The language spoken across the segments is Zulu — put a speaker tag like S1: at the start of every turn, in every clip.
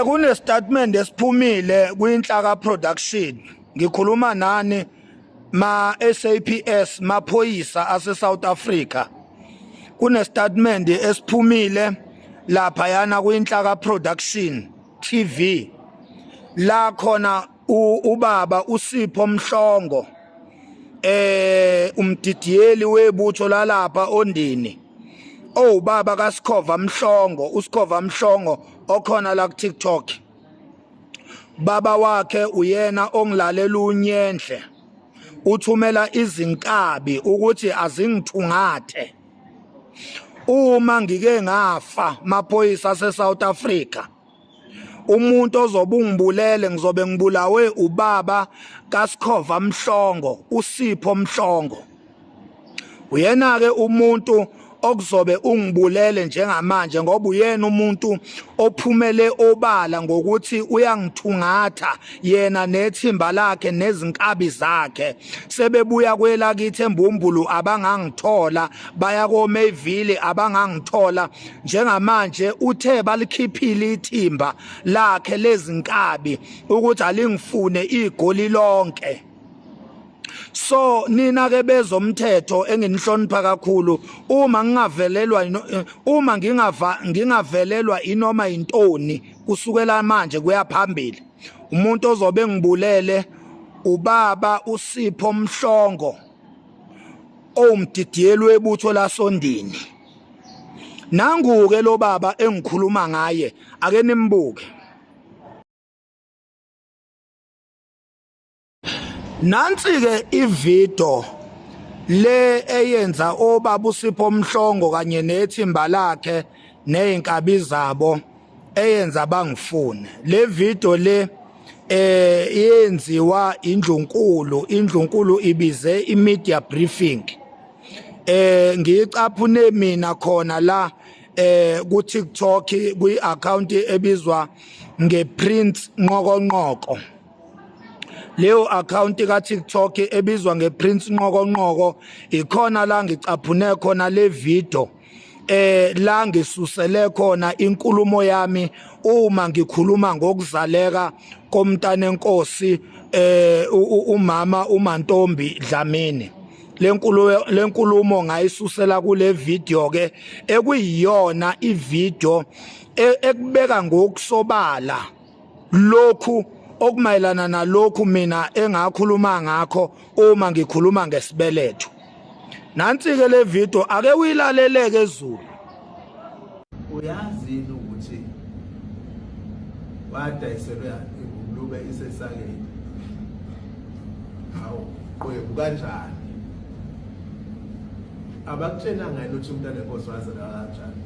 S1: Kune statement esiphumile kwiNhlaka Production. Ngikhuluma nani ma SAPS maphoyisa ase South Africa. Kune statement esiphumile lapha yana kwiNhlaka Production TV. La khona ubaba uSipho Mhlongo umdidiyeli webutho lalapha ondini owubaba kaSikhova Mhlongo, uSikhova Mhlongo okhona la ku TikTok. Baba wakhe uyena ongilalela unyendle, uthumela izinkabi ukuthi azingithungathe uma ngike ngafa maphoyisa ase South Africa. Umuntu ozobe ungibulele ngizobe ngibulawe ubaba kaSikhova Mhlongo, uSipho Mhlongo. Uyena ke umuntu okuzobe ungibulele njengamanje ngoba uyena umuntu ophumele obala ngokuthi uyangithungatha yena nethimba lakhe nezinkabi zakhe. Sebebuya kwelakithi eMbumbulu abangangithola, baya koMayville abangangithola. Njengamanje uthe balikhiphile ithimba lakhe lezinkabi ukuthi alingifune igoli lonke. So nina ke bezomthetho enginihlonipha kakhulu, uma ngingavelelwa uma ngingava ngingavelelwa inoma intoni kusukela manje kuya phambili, umuntu ozobe ngibulele ubaba uSipho Mhlongo owumdidiyeli webutho lasondini. Nangu ke lo baba engikhuluma ngaye, ake nimbuke. Nansi ke ivideo le eyenza obaba uSipho Mhlongo kanye nethimba lakhe nezinkabi zabo eyenza bangifune. Le video le yenziwa indlunkulu, indlunkulu ibize i-media briefing. Ngiyicaphune mina khona la ku TikTok kwi account ebizwa ngePrince Nqokonqoko. Leyo account ka TikTok ebizwa ngePrince Nqokonqoko ikhona la ngicaphune khona le video, la ngisusele khona inkulumo yami uma ngikhuluma ngokuzaleka komntana enkosi umama uMantombi Dlamini. Lenkulumo ngayisusela kule video ke ekuyiyona ivideo ekubeka ngokusobala lokhu okumayelana nalokhu mina engakhuluma ngakho uma ngikhuluma ngesibeletho. Nansi ke le video, ake uyilaleleke ezulu.
S2: Uyazi yini ukuthi wadayiselwe ingulube isesakeni? Hawu, qwebu kanjani? Abakutshelanga yini ukuthi umntana enkosi wazalwa kanjani?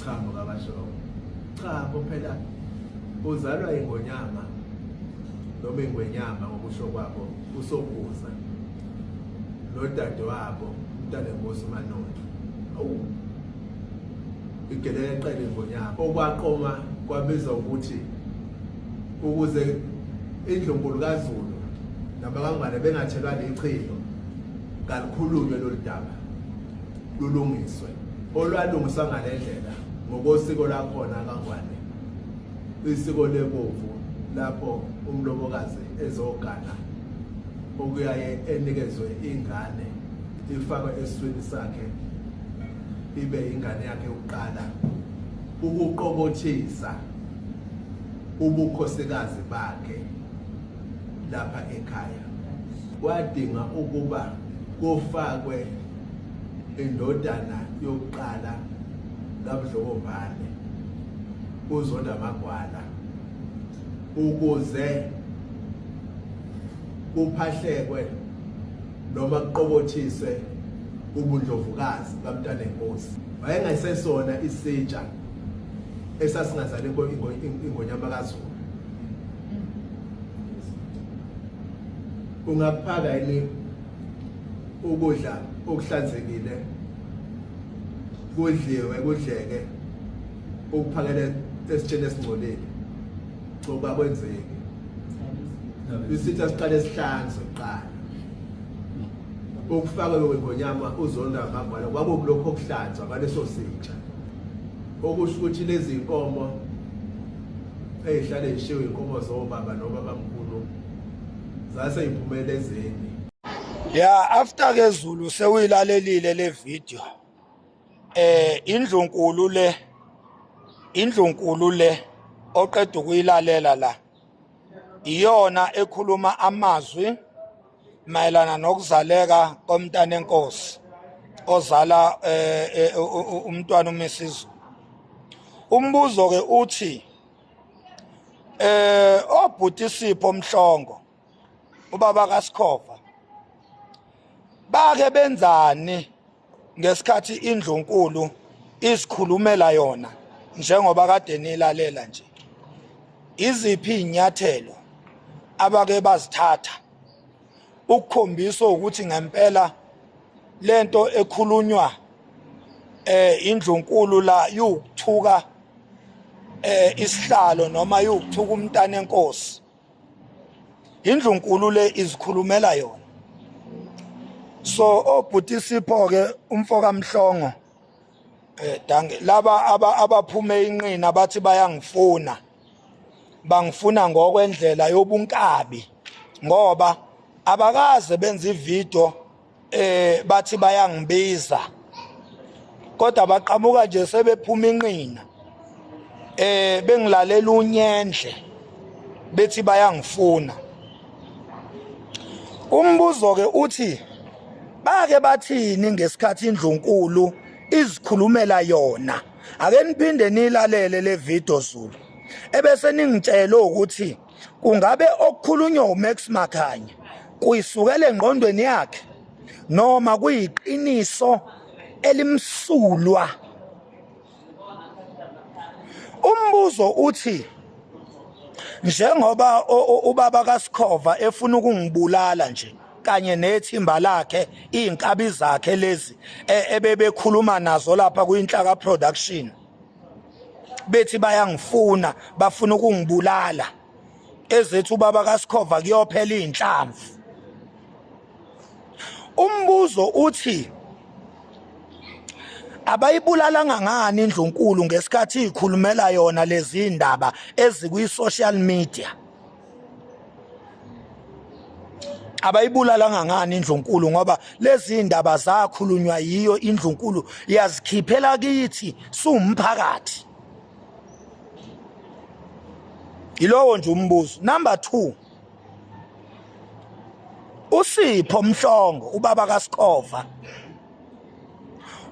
S2: Cha, ngoba basho cha bo, phela uzalwa ingonyama noma ingwenyama ngokusho kwabo uSobhuza nodadewabo umntana enkosi uManoni. Awu, igelekeqele ingonyama okwaqoma kwabiza ukuthi ukuze indlunkulu kaZulu nabakangwane bengathelwa lichilo, kalikhulunywe lolu daba lulungiswe. Olwalungiswa ngale ndlela ngokosiko lakhona kaNgwane, isiko lebovu, lapho umlobokazi ezogana okuyaye enikezwe ingane ifakwe esiswini sakhe ibe ingane yakhe yokuqala ukuqobothisa ubukhosikazi bakhe lapha ekhaya. Kwadinga ukuba kufakwe indodana yokuqala kaBudlokombane uZonda Magwala ukuze kuphahlekwe noma kuqobothiswe ubundlovukazi kaMntanenkosi. Wayengasesona isitsha esasingazali ingonyama kaZulu. Ungakuphaka yini ukudla okuhlanzekile kudliwe kudleke ukuphakele esitsheni esingcolile? Ngoba kwenzeki. Isitha siqale sihlanzwe kuqala. Ukufaka kwengonyama uZonda Magwala kwakukulokho okuhlanzwa kwaleso sitsha. Okusho ukuthi lezi nkomo ezihlale zishiwe inkomo zobaba nobabamkhulu zase yiphumela ezeni.
S1: Ya, after ke Zulu sewuyilalelile le video. Indlunkulu le, indlunkulu le oqeda ukuyilalela la iyona ekhuluma amazwi mayelana nokuzaleka komntana enkosi ozala umntwana uMisizulu. Umbuzo ke uthi obhuti Sipho Mhlongo ubaba kaSikhova bake benzani ngesikhathi indlunkulu izikhulumela yona njengoba kade nilalela nje? Iziphi inyathelo abake bazithatha ukukhombisa ukuthi ngempela lento ekhulunywa indlunkulu la yukuthuka isihlalo noma yukuthuka umntana enkosi? Indlunkulu le izikhulumela yona. So obhuti Sipho ke, umfo kaMhlongo, dange laba abaphume inqina bathi bayangifuna, bangifuna ngokwendlela yobunkabi, ngoba abakaze benza ivideo bathi bayangibiza, kodwa baqhamuka nje sebephuma inqina bengilalela unyendle bethi bayangifuna. Umbuzo ke uthi bake bathini ngesikhathi indlunkulu izikhulumela yona? Ake niphinde nilalele le video Zulu, ebese ningitshela ukuthi kungabe okukhulunywa uMax Makhanya kuyisukela engqondweni yakhe noma kuyiqiniso elimsulwa. Umbuzo uthi njengoba ubaba kaSikhova efuna ukungibulala nje kanye nethimba lakhe, izinkabi zakhe lezi ebebekhuluma nazo lapha kuyinhlaka production, bethi bayangifuna, bafuna ukungibulala, ezethu ubaba kaSikhova kuyophela izinhlamvu. Umbuzo uthi abayibulalanga ngani indlunkulu ngesikhathi ikhulumela yona lezi ndaba ezikwi social media? Abayibulalanga ngani indlunkulu? Ngoba lezi ndaba zakhulunywa yiyo indlunkulu, yazikhiphela kithi siwumphakathi. Yilowo nje umbuzo. Number 2, uSipho Mhlongo ubaba kaSikhova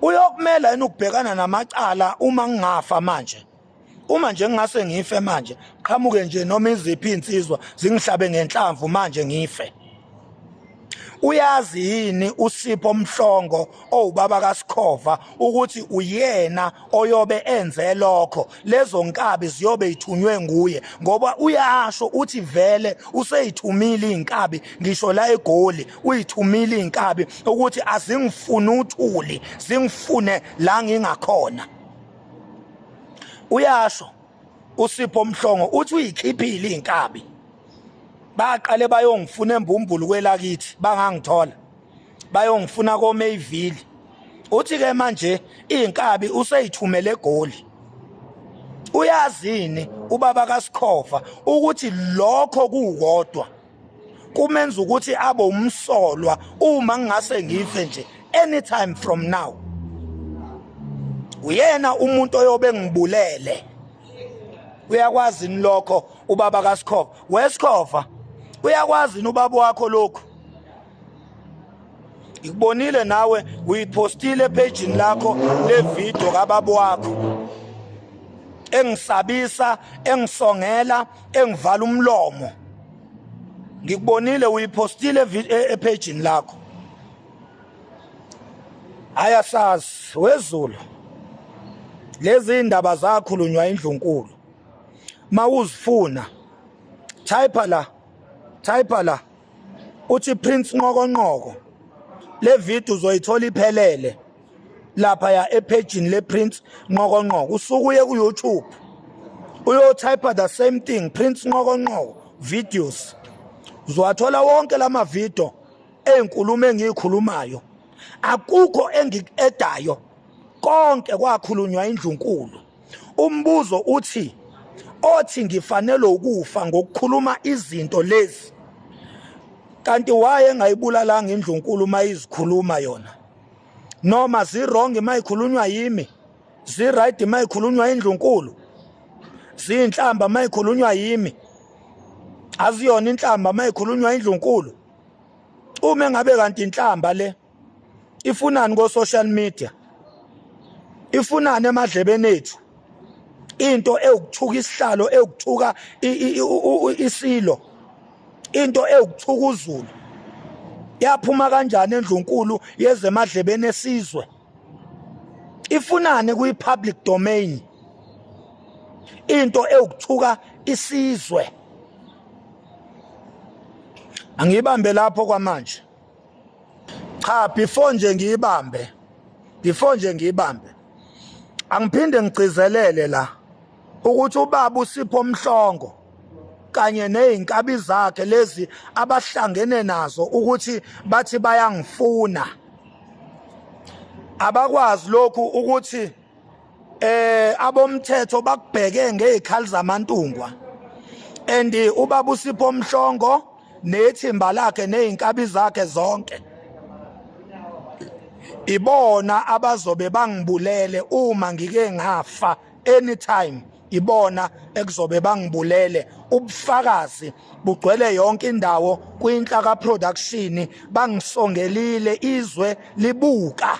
S1: uyokumela yini ukubhekana namacala uma ngingafa manje? Uma nje ngingase ngife manje, qhamuke nje noma iziphi insizwa zingihlabe ngenhlamvu manje ngife, uyazi yini uSipho Mhlongo owubaba kaSikhova ukuthi uyena oyobe enze lokho? Lezo nkabi ziyobe ithunywe nguye, ngoba uyasho uthi vele useyithumile inkabi, ngisho la eGoli uyithumile inkabi ukuthi azingifune uthuli, zingifune la ngingakhona. Uyasho uSipho Mhlongo uthi uyikhiphile inkabi, baqale bayongifuna embumbulu kwelakithi, bangangithola, bayongifuna koMayville. Uthi ke manje inkabi useyithumele eGoli. Uyazini ubaba kaSikhova ukuthi lokho kukodwa kumenza ukuthi abe umsolwa uma ngingase ngife nje anytime from now? Uyena umuntu oyobe ngibulele. Uyakwazi lokho ubaba kaSikhova? WeSikhova, uyakwazi ubaba wakho lokhu? Ngikubonile nawe uyipostile epagini lakho le video kababa wakho engisabisa, engisongela, engivala umlomo. Ngikubonile uyipostile epagini lakho. Ayasazi wezulu lezi indaba zakhulunywa indlunkulu. Mawuzifuna, type la, type la uthi Prince Nqokonqoko, le video uzoyithola iphelele lapha ya epagini le Prince Nqokonqoko. Usuke uye ku YouTube, uyotype the same thing, Prince Nqokonqoko videos, uzowathola wonke lama video ezinkulumo engiyikhulumayo. Akukho engikuedayo, konke kwakhulunywa indlunkulu. Umbuzo uthi othi ngifanele ukufa ngokukhuluma izinto lezi, kanti waye engayibulalanga indlunkulu mayizikhuluma yona? Noma zi-wrong mayikhulunywa yimi, zi-right mayikhulunywa indlunkulu, ziyinhlamba mayikhulunywa yimi, aziyona inhlamba mayikhulunywa indlunkulu? Uma ngabe kanti inhlamba le ifunani ko social media, ifunani emadlebeni ethu, into ewukuthuka isihlalo, ewukuthuka isilo, into ewukuthuka uZulu, yaphuma kanjani endlunkulu yezemadlebeni esizwe? Ifunani kwi public domain into ewukuthuka isizwe? Angiyibambe lapho kwamanje. Cha, before nje ngiyibambe, before nje ngiyibambe, angiphinde ngigcizelele la ukuthi ubaba uSipho Mhlongo kanye nezinkabi zakhe lezi abahlangene nazo ukuthi bathi bayangifuna, abakwazi lokhu ukuthi abomthetho bakubheke ngezikhali zamantungwa. And ubaba uSipho Mhlongo nethimba lakhe nezinkabi zakhe zonke ibona abazobe bangibulele uma ngike ngafa anytime, ibona ekuzobe bangibulele. Ubufakazi bugcwele yonke indawo kwinhlaka production, bangisongelile izwe libuka.